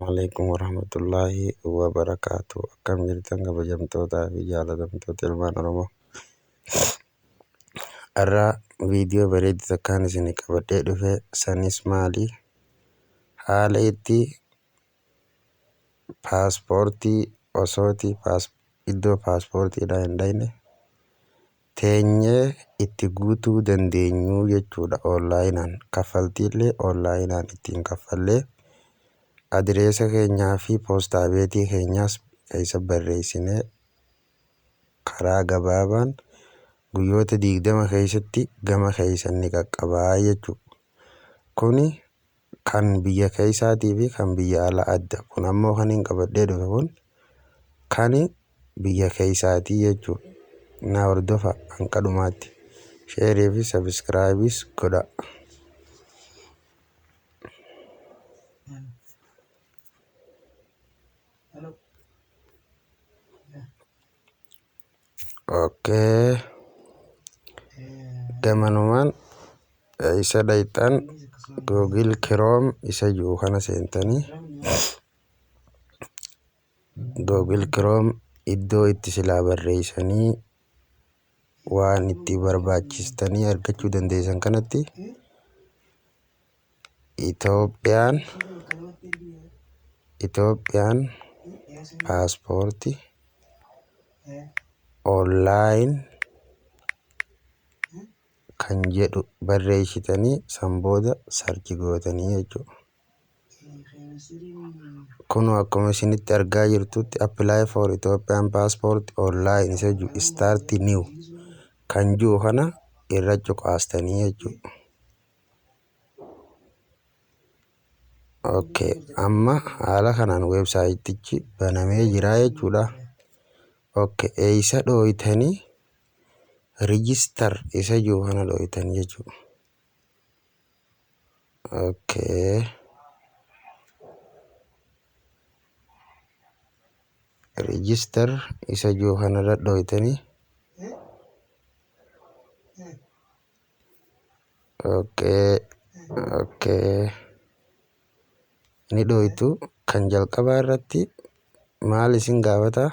Alaikum warahmatullaahi wabarakaatu. Akkam jirtan kabajamtootaa fi jaalatamtoota ilmaan Oromoo. Har'a viidiyoo bareedu takkaan isin qabadhee dhufe sanis maali? Haala itti paaspoortii osooti iddoo paaspoortiidhaa hin dhayne teenyee itti guutuu dandeenyu jechuudha onlaayinaan. Kaffaltiillee onlaayinaan ittiin kaffallee adireesa keenyaa fi poostaa beetii keenyaas keessa barreessinee karaa gabaabaan guyyoota 20 keessatti gama keessan ni qaqqabaa jechuudha. Kuni kan biyya keessaatii fi kan biyya alaa adda. Kun ammoo kan hin qabadhee dhufe kun kan biyya keessaatii jechuudha. Na hordofa hanga dhumaatti. Sheerii fi sabiskiraayibis godhaa. Okay. Gamanumaan isa dhayxan Google Chrome isa jiru kana seentanii Google Chrome iddoo itti silaa barreessanii waan itti barbaachistanii argachuu dandeessan kanatti Itoophiyaan Itoophiyaan paaspoortii online kan jedhu barreessitanii san booda search gootanii jechuudha. Kunoo akkuma isinitti argaa jirtutti apply for Ethiopian passport online isa jiru start new kan jiru kana irra cuqaastanii jechuudha. Okay, amma haala kanaan weebsaayitichi banamee jira jechuudha. Okay, eessa dhooytanii register isa jiru kana dhooytanii jechuudha. Okay. Register isa jiru kanarra dhooytanii. Okay. Okay. Ni dhooytu kan jalqabaa irratti maal isin gaafata?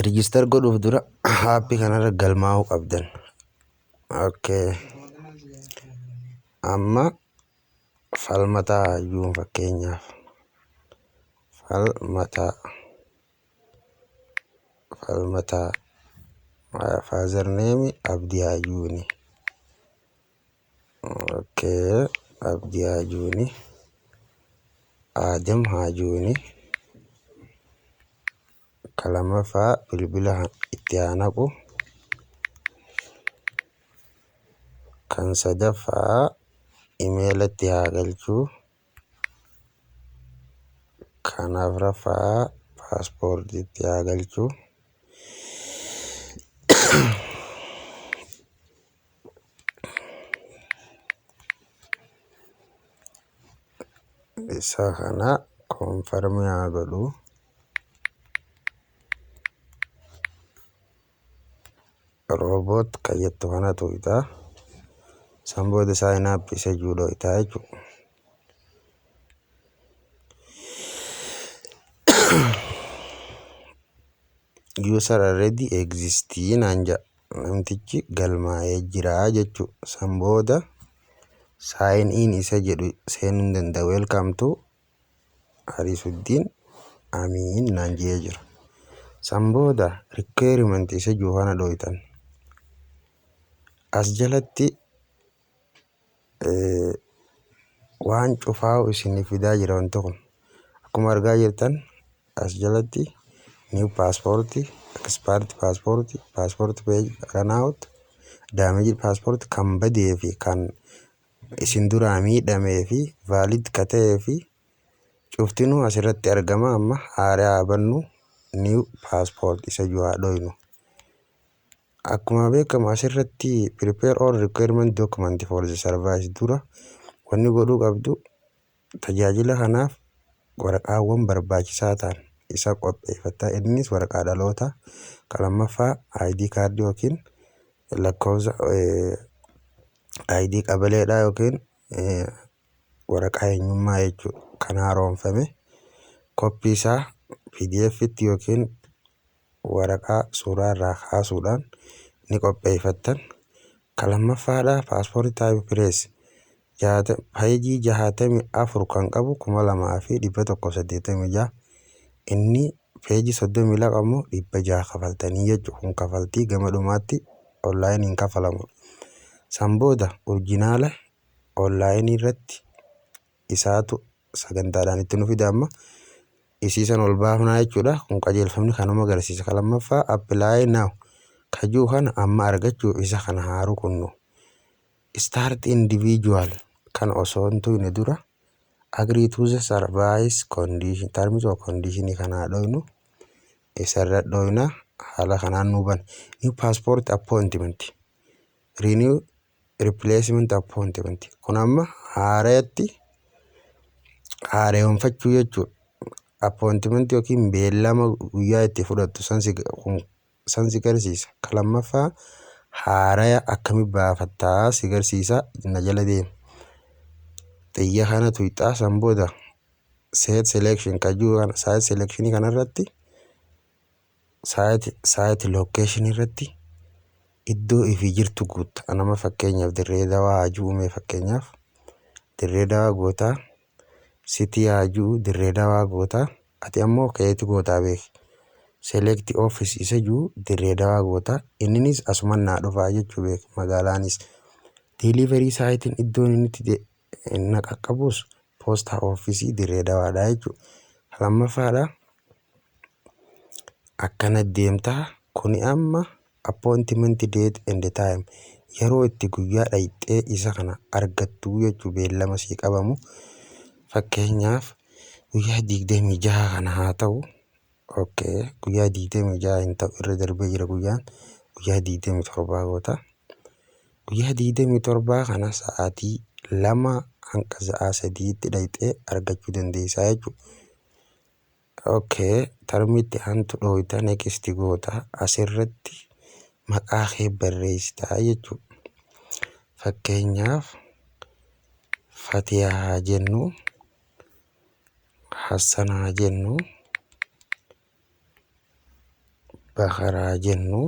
Register godhuuf dura aappii kanarra galmaa'uu qabdan. Okay. Amma falmataa hayyuun fakkeenyaaf falmataa falmataa father name Abdii Hayyuuni. Okay. Abdii Hayyuuni. Aadam Hayyuuni. Ka lammaffaa bilbila itti haa naqu. Kan sadaffaa imeela itti haa galchuu. Kan afuraffaa paaspoortii itti haa galchuu. Isa kana confirm haa godhu. Robot kan jettu kana tuqxa. San booda sign up isa jiru dhoytaa jechuudha. User already exist naan jedha. Namtichi galmaa'ee jira jechuudha. San booda sign in isa jedhu seenuu hin danda'a. Welcome to Harisuddin Amiin naan jedhee jira. San booda requirement isa jiru kana dhoytan. As jalatti waan cufaa'u isinii fidaa jira wanti kun. Akkuma argaa jirtan as jalatti new passport, expired passport, passport page run out, damaged passport kan badee fi kan isin duraa miidhamee fi valid ka ta'ee fi cuftinuu asirratti argama. Amma haaraa haa bannu new passport isa jiru haa dhoynu. Akkuma beekamu asirratti prepare all requirement document for the service dura wanni godhuu qabdu tajaajila kanaaf waraqaawwan barbaachisaa ta'an isa qopheeffatta. Innis waraqaa dhalootaa, kan lammaffaa ID kaardii yookiin lakkoofsa ID qabaleedhaa yookiin Waraqaa eenyummaa jechuudha. Kan haaromfame koppii isaa PDF'tti yookiin waraqaa suuraa irraa kaasuudhaan ni qopheeffattan. Kan lammaffaadhaa passport type press peejii 64 kan qabu 2186, inni peejii 32 immoo 600 kafaltanii jechuudha. Kun kafaltii gama dhumaatti onlaayiniin kafalamudha. San booda original onlaayinii irratti isaatu sagantaadhaan itti nu fida, amma isiisan ol baafnaa jechuudha. Kun qajeelfamni kanuma agarsiisa. Kan lammaffaa apply now kajuu kana amma argachuuf isa kana haaruu kunnu. Start individual kan osoo hin tuyne dura agree to the service condition, terms of condition kanaa dhoynu, isarra dhoyna, haala kanaan nu bana. New passport appointment, renew, replacement appointment, kun amma haareetti haareeffachuu jechuudha. Appointment yookiin beellama guyyaa itti fudhattu san si garsiisa. Kan lammaffaa haaraya akkami baafattaa si garsiisa, na jala deema. Xiyya kana tuyxaa, san booda site selection kajuu kana, site selection kanarratti site location irratti iddoo ifii jirtu guutta. Nama fakkeenyaaf Dirree Dawaa haa ju'ume, fakkeenyaaf Dirree Dawaa gootaa, city haa ju'u, Dirree Dawaa gootaa, ati ammoo keeti gootaa beeki. Select office isa jiru Dirree Dawaa gootaa, inninis asuman naa dhufaa jechuu beeki magaalaanis. Delivery siteiin iddoon inni itti na qaqqabus poostaa office Dirree Dawaadha jechuudha. Lammaffaadha akkana deemtaa, kuni amma appointment date and time, yeroo itti guyyaa dhayxee isa kana argattu jechuu, beellama sii qabamu. Fakkeenyaaf guyyaa 26 kana haa ta'u. Okay, guyyaa 26 hin ta'u, irra darbee jira guyyaan, guyyaa 27 goota. Guyyaa 27 kana sa'aatii 2 hanga sa'aa 3tti dhayxee argachuu dandeessaa jechuudha. Okay, termiitti aantu dhooyta, next goota, asirratti maqaa kee barreessitaa jechuudha. Fakkeenyaaf Fatiyaa haa jennu, Hassan haa jennu, Bakar haa jennu,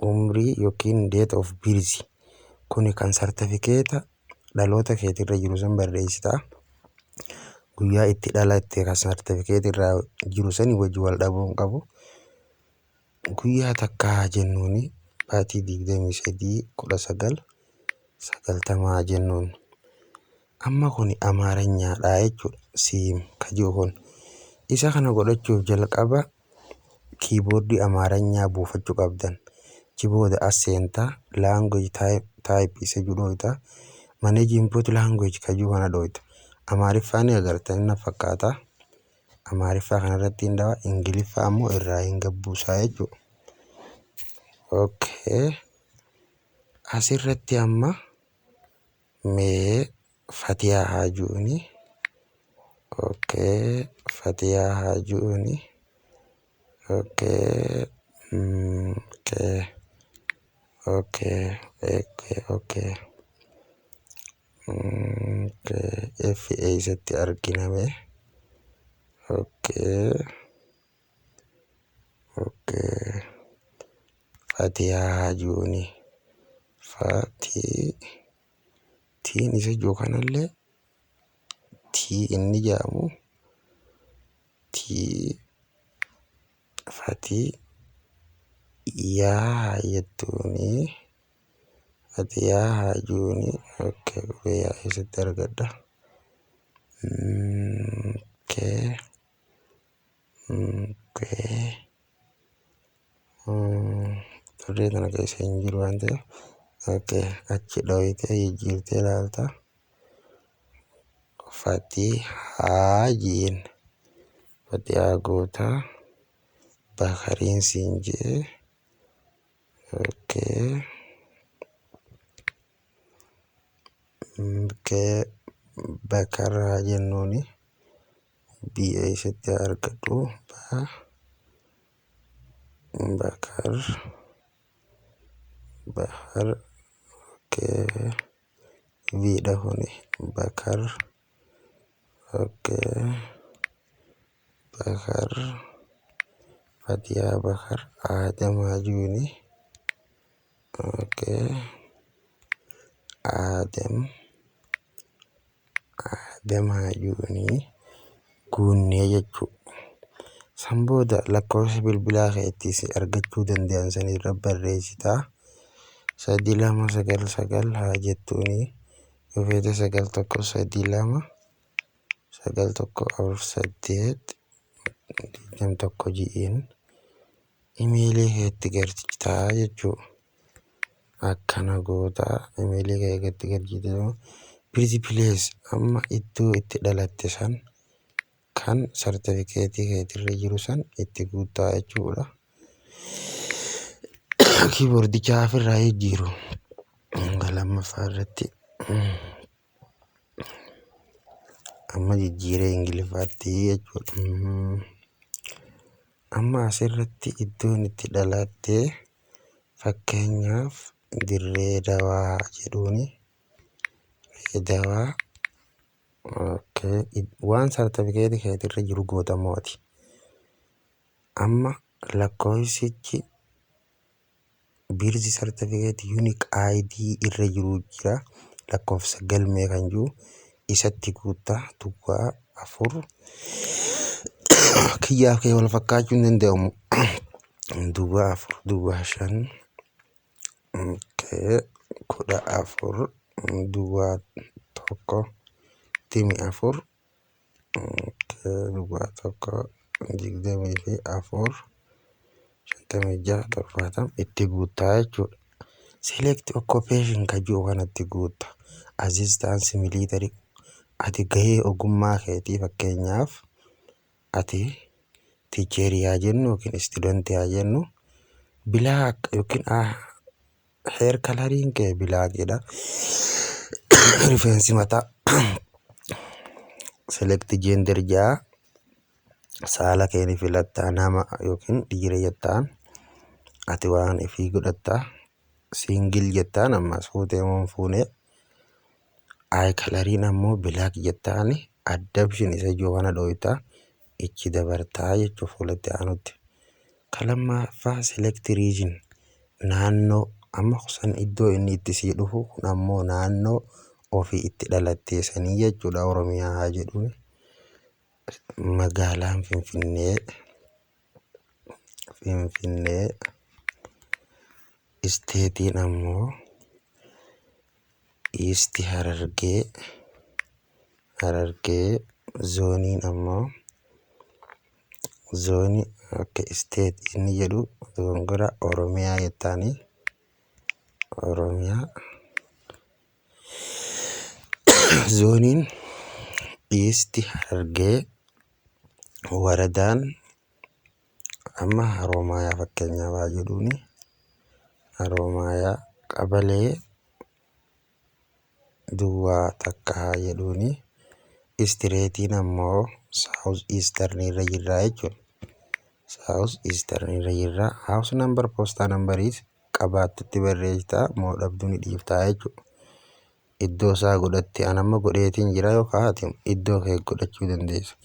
umrii yookiin date of birth kuni kan sartifikeeta dhaloota keetirra jiru san barreessitaa. Guyyaa itti dhalatte kan sartifikeetii irraa jiru sanii wajji wal dhabuu hin qabu. Guyyaa takka haa jennuuni, baatii 23 1990 haa jennuun. Amma kuni Amaaranyaadha jechuudha. Siim ka jiru kun. Isa kana godhachuuf jalqaba kiiboordii Amaaranyaa buufachuu qabdan. Achi booda as seentaa, language type isa jiru dhoyta. Manage input language ka jiru kana dhoyta. Amaariffaa ni agartan na fakkaata. Amaariffaa kanarratti hin dhawa, Ingiliffaa ammoo irraa hin gabbuusaa jechuudha. Okay. Asirratti amma mee Fatiyaa haa ju'uni. Okay. Fatiyaa haa ju'uni. Okay. Okay. Okay. Okay. Okay. Okay. F eessatti arginame? Okay. Okay. Fatiyaa haa ju'uni. Fatii tiin isa jiru kanallee tii inni jedhamu tii fatii yaa jettuuni, Fatiyaa haa ju'uni. Okay, qubee yaa eessatti argadha? Okay. Okay. Tarree kana keessa hin jiru waan ta'eef, okay, achi dhoyitee jijjiirtee ilaalta. Fatii haa jiin. Fatiyaa gootaa. Bakariin siin jee. Okay. Okay. Bakar haa jennuuni. B eessatti argadhu? Ba Bakar Bahar, okay. Viidha kuni Bakar. Okay. Bakar Fatiyaa Bakar Aadam Hajuuni. Okay. Aadam Aadam Hajuuni guunnee jechuudha. San booda lakkoofsa bilbilaa keetti si argachuu danda'an san irra barreessitaa. 3299 haa jettuuni. Yoo feete 9132914821 ji'iin imeelii keetti galchitaa jechuudha. Akkana goota, imeelii keetti galchite. Birth place, amma iddoo itti dhalatte san kan sartifikeetii keetirra jiru san itti guuttaa jechuudha. Kiiboordicha ofirraa jijjiiru. Lammaffaa irratti amma jijjiiree Ingiliffaatti jechuudha. Amma asirratti iddoon itti dhalatte, fakkeenyaaf Dirree Dawaa jedhuuni. Dawaa. Waan sartifikeetii keetirra jiru gootamoo ati. Amma lakkoofsichi birth certificate unique ID irra jiru jira. Lakkoofsa galmee kan jiru isatti guuttaa, 04, kiyyaaf kee wal fakkaachuu hin danda'amu. 04 05, 14 01 24, 01 24 56 70 itti guuttaa jechuudha. Select occupation ka jiru kanatti guutta. Assistant military, ati gahee ogummaa keetii, fakkeenyaaf ati teacherii haa jennu yookiin studentii haa jennu, black yookiin hair coloriin kee blackidha. Rifeensi mataa. Select gender jaa, saala kee ni filattaa, nama yookiin dhiira jettaan, ati waan ifii godhattaa. Single jettaan, ammas fuutee moo hin fuune. Eye coloriin ammoo black jettaani, adoption isa ijoo kana dhooytaa ichi dabartaa jechuu fuulatti aanutti. Ka lammaffaa select region, naannoo amma san iddoo inni itti sii dhufu kun ammoo naannoo ofii itti dhalattee sanii jechuudha. Oromiyaa haa jedhuun, magaalaan Finfinnee, Finfinnee, stateiin ammoo East Harargee, Harargee, zooniin ammoo zoonii akka state inni jedhu dogongora, Oromiyaa jettaanii, Oromiyaa, zooniin East Harargee, waradaan amma Haroomayaa fakkeenyaaf haa jedhuuni, Haroomayaa, qabalee 01 haa jedhuuni, streetiin ammoo South Eastern irra jirraa jechuudha. South Eastern irra jirra. House number, postal numberiis qabaattutti barreessitaa moo dhabduu ni dhiiftaa jechuudha. Iddoo isaa godhatte, an amma godheetiin jira, yookaan ati iddoo kee godhachuu dandeessa.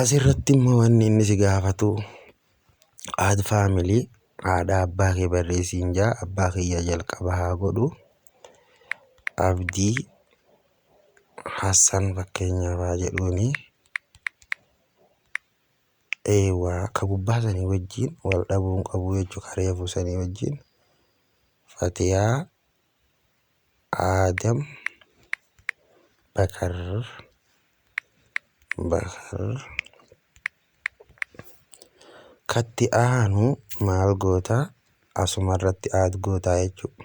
Asirratti immoo wanni inni si gaafatu add family, haadha abbaa kee barreessiin jaa, abbaa kiyya jalqaba haa godhu. Abdii Hassan fakkeenyaaf haa jedhuuni. Eewwa, ka gubbaa sanii wajjin wal dhabuu hin qabu jechuudha, ka reefu sanii wajjin. Fatiyaa Aadam Bakar, Bakar. Katti aanu maal goota? Asuma irratti add gootaa jechuudha.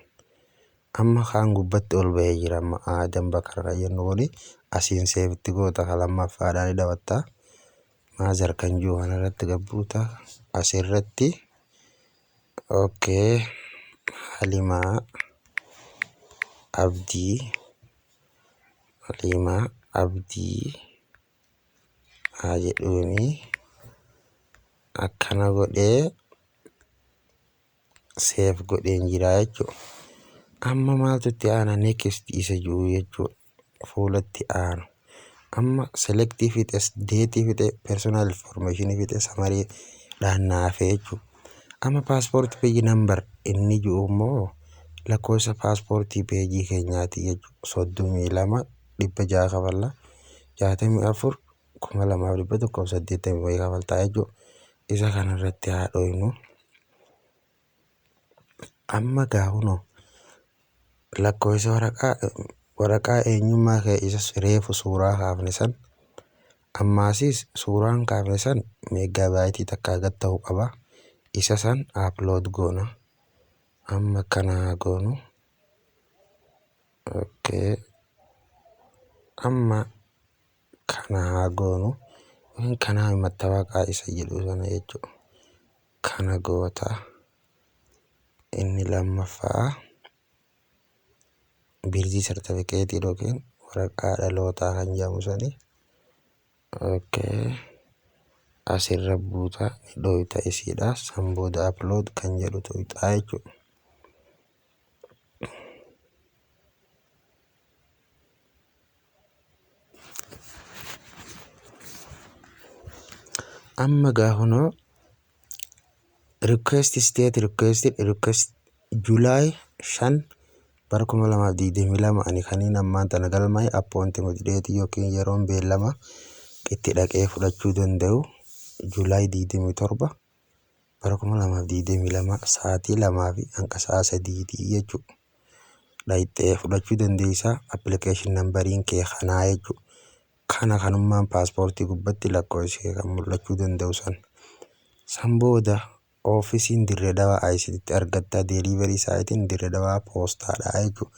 Amma kaan gubbatti ol bahee jira, amma Aadam Bakar kan jennu kuni asiin saveitti goota, ka lammaffaadhaan ni dhawatta. Mother kan jiru kanarratti gabbuuta asirratti. Okay. Halimaa Abdii, Halimaa Abdii haa jedhuuni, akkana godhee save godheen jira jechuudha. Amma maaltu itti aana? Next isa jiru jechuudha. Fuulatti aanu. Amma select fixe, date fixe, personal information fixe, summary dhaan naafee jechuudha. Amma passport page number inni jiru immoo lakkoofsa paaspoortii peejii keenyaati jechuudha. 32 600 kafalla, 64 2180 wayii kafaltaa jechuudha. Isa kanarratti haa dhoynu. Amma gaa kunoo lakkoofsa waraqaa eenyummaa kee isa reefu suuraa kaafne san, ammaasis suuraan kaafne san megabyte takkaa gad ta'uu qaba. Isa san upload goona. Amma kana haa goonu. Okay. Amma kana haa goonu. Yookiin kanaa mattaawaqaa isa jedhu sana jechuudha. Kana goota. Inni lammaffaa birth certificate yookiin waraqaa dhalootaa kan jedhamu sani. Okay. Asirra buuta, ni dhoyta isiidha. San booda upload kan jedhu tuqxaa jechuudha. Amma gaa kunoo request state requested request July 5 bara 2022 ani kaniin ammaan tana galmaa'e appointment date yookiin yeroon beellama itti dhaqee fudhachuu danda'u July 27 bara 2022 sa'aatii 2 fi hanga sa'a 3 jechuudha. Dhaqxee fudhachuu dandeessa. Application numberiin kee kanaa jechuudha. Kana kanummaan paaspoortii gubbatti lakkoofsi kee kan mul'achuu danda'u san. San booda oofisiin Dirree Dhawaa ICTtti argatta. Delivery siteiin Dirree Dhawaa poostaadha jechuudha.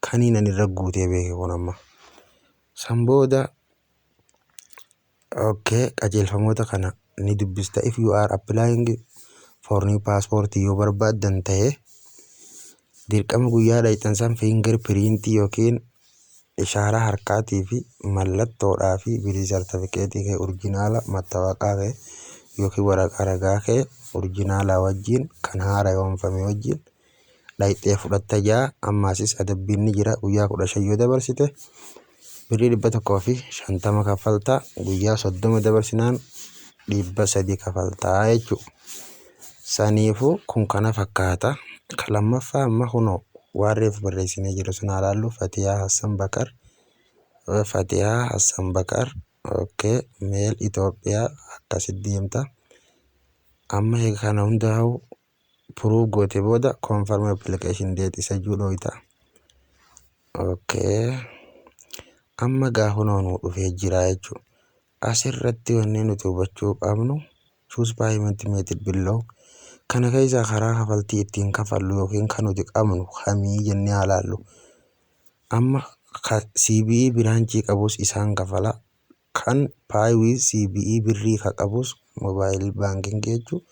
Kaniin ani irra guutee beeke kun amma. San booda okay, qajeelfamoota kana ni dubbista. If you are applying for new passport yoo barbaaddan ta'e, dirqama guyyaa dhayxan san finger print yookiin ishaaraa harkaatii fi mallattoodhaa fi birth certificate kee original, mattaawaqaa kee yookiin waraqaa ragaa kee original wajjin kan haaromfame wajjin dhayxee fudhatta jaa. Ammaasis adabbiin ni jira. Guyyaa 15 yoo dabarsite birrii 150 kaffaltaa, guyyaa 30 dabarsinaan 300 kafaltaa jechuudha. Saniifuu kun kana fakkaata. Kan lammaffaa amma kunoo waan reefu barreessinee jiru sun haa ilaallu. Fatiyaa Hassan Bakar. Fatiyaa Hassan Bakar. Okay. Male, Itoophiyaa, akkasitti deemta. Amma eega kana hundaa'u proof goote booda confirm application date isa jiru dhoyta. Okay. Amma gaa kunoo nuu dhufee jira jechuudha. Asirratti wanni nuti hubachuu qabnu choose payment method below. Kana keessaa karaa kafaltii ittiin kafallu yookiin kan nuti qabnu kamii jennee haa ilaallu. Amma CBE branch qabus isaan kafala. Kan Pay with CBE Birrii ka qabus, mobile banking jechuudha.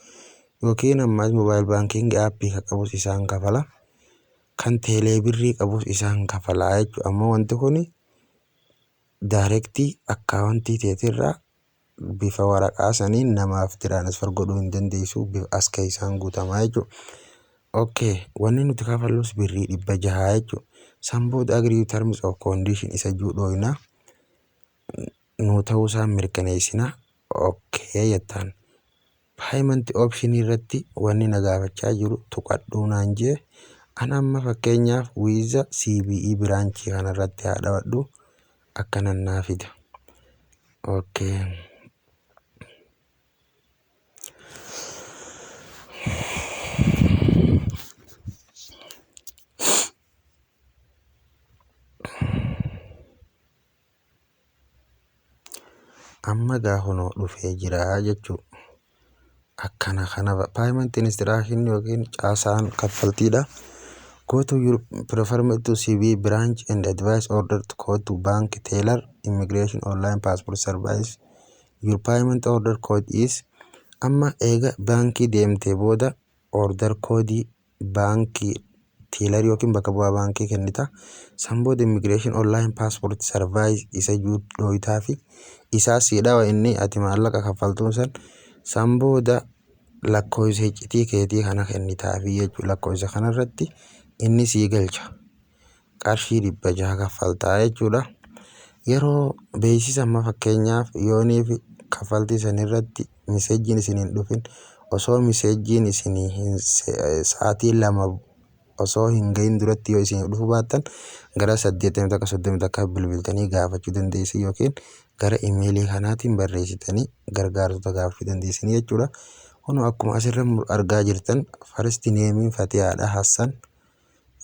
Yookiin ammas mobile banking app ka qabus isaan kafala. Kan teelee birrii qabus isaan kafala jechuudha. Ammoo wanti kuni direct account teetirraa bifa waraqaa saniin namaaf transfer godhuu hin dandeessu, bifa as keessaan guutamaa jechuudha. Okay, wanni nuti kafallus birrii 600 jechuudha. San booda agree terms of condition isa jiru dhooyna. Nuu ta'uusaa mirkaneessina. Okay jettaan. Payment option irratti wanni na gaafachaa jiru tuqadhuu naan jee. An amma fakkeenyaaf with CBE branch kanarratti haa dhawadhu, akkanan naa fida. Okay. Amma gaa kunoo dhufee jira jechuudha. Akkana kana payment instruction yookiin caasaan kaffaltiidha. Go to your preferred to CBE branch and advise order to go to bank teller immigration online passport service. Your payment order code is. Amma eega baankii deemtee booda order koodii baankii teller yookiin bakka bu'aa baankii kennita. San booda immigration online passport service isa dhooytaa fi isaa siidhawa inni ati maallaqa kaffaltuun san. San booda lakkoofsa iccitii keetii kana kennitaafi jechuudha. Lakkoofsa kanarratti inni sii galcha. Qarshii 600 kaffaltaa jechuudha. Yeroo beeksisa amma fakkeenyaaf yooniif kaffaltii san irratti messageiin isin hin dhufin, osoo messageiin isinii hin sa'aatii 2 osoo hin gahin duratti yoo isin dhufuu baattan, gara 81 31 bilbiltanii gaafachuu dandeessu yookiin gara imeelii kanaatiin barreessitanii gargaartota gaafachuu dandeessanii jechuudha. Kun akkuma asirra argaa jirtan, first nameiin Fatiyaadha, Hassan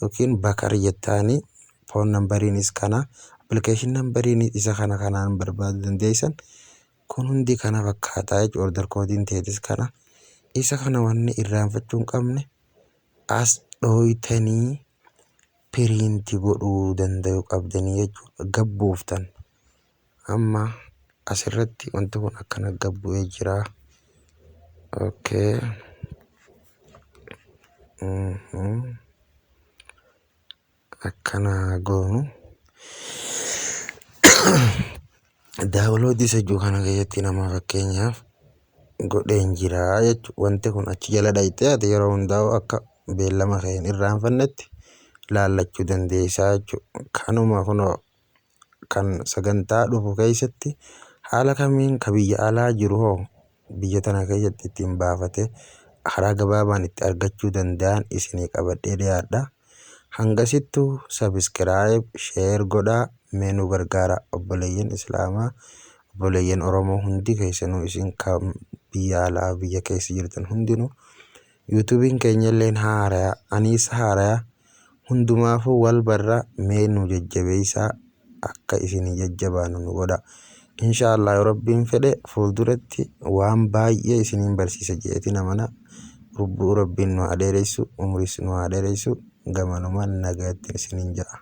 yookiin Bakar jettaanii, phone numberiinis kana, application numberiinis isa kana. Kanaan barbaaduu dandeessan. Kun hundi kana fakkaataa jechuudha. Order codeiin teetis kana. Isa kana wanni irraanfachuu hin qabne, as dhooytanii print godhuu danda'uu qabdanii jechuudha. Gabbuuftan amma asirratti wanti kun akkana gabbu'ee jira. Okay. Akkana goonu, download isa jiru kana keessatti nama fakkeenyaaf godheen jira jechuudha. Wanti kun achi jala dhayxee ati yeroo hundaa'u akka beellama kee hin irraanfannetti laallachuu dandeessaa jechuudha. Kanuma kunoo kan sagantaa dhufu keessatti haala kamiin ka biyya alaa jiru hoo biyya tana keessatti ittiin baafatee karaa gabaabaan itti argachuu danda'an isinii qabadhee dhiyaadha. Hangasittuu subscribe, share godhaa, mee nu gargaara. Obboleeyyan Islaamaa, obboleeyyan Oromoo hundi keessanuu, isin kan biyya alaa, biyya keessa jirtan hundinuu, YouTubeiin keenya illeen haaraya, anis haaraya, hundumaafuu wal barra. Mee nu jajjabeessaa, akka isinii jajjabaannu nu godha. Insha Allah, yoo Rabbiin fedhe, fuulduratti waan baay'ee isiniin barsiisa jeetiin amana. Lubbuu Rabbiin nu haa dheeressu, umriis nu haa dheeressu, gamanumaan nagaatti isiniin jedha.